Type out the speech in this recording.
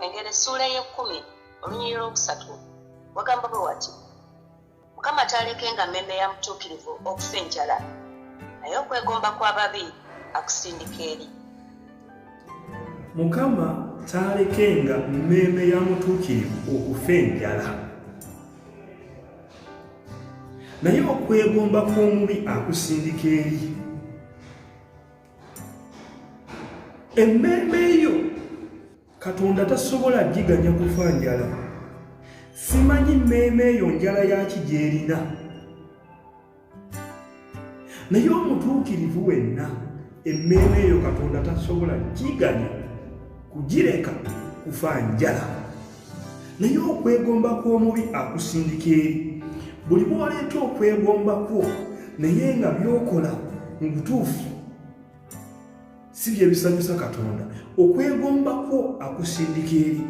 Engero essuula ey'ekkumi olunyiriri olwokusatu wagamba bwe wati, Mukama taalekenga mmeeme ya mutuukirivu okufa enjala, naye okwegomba kw'ababi akusindika eri. Mukama taalekenga mmeeme ya mutuukirivu okufa enjala, naye okwegomba kw'omubi akusindika eri. Emmeeme yo Katonda tasobola giganya kufa njala. Simanyi mmeeme eyo njala yaki gy'erina, naye omutuukirivu wenna emmeeme eyo Katonda tasobola giganya kugireka kufa njala. Naye okwegomba kw'omubi akusindika eri. Buli bw'oleeta okwegomba kwo naye nga by'okola mu butuufu si bye bisanyusa Katonda, okwegomba kwo akusindika eri.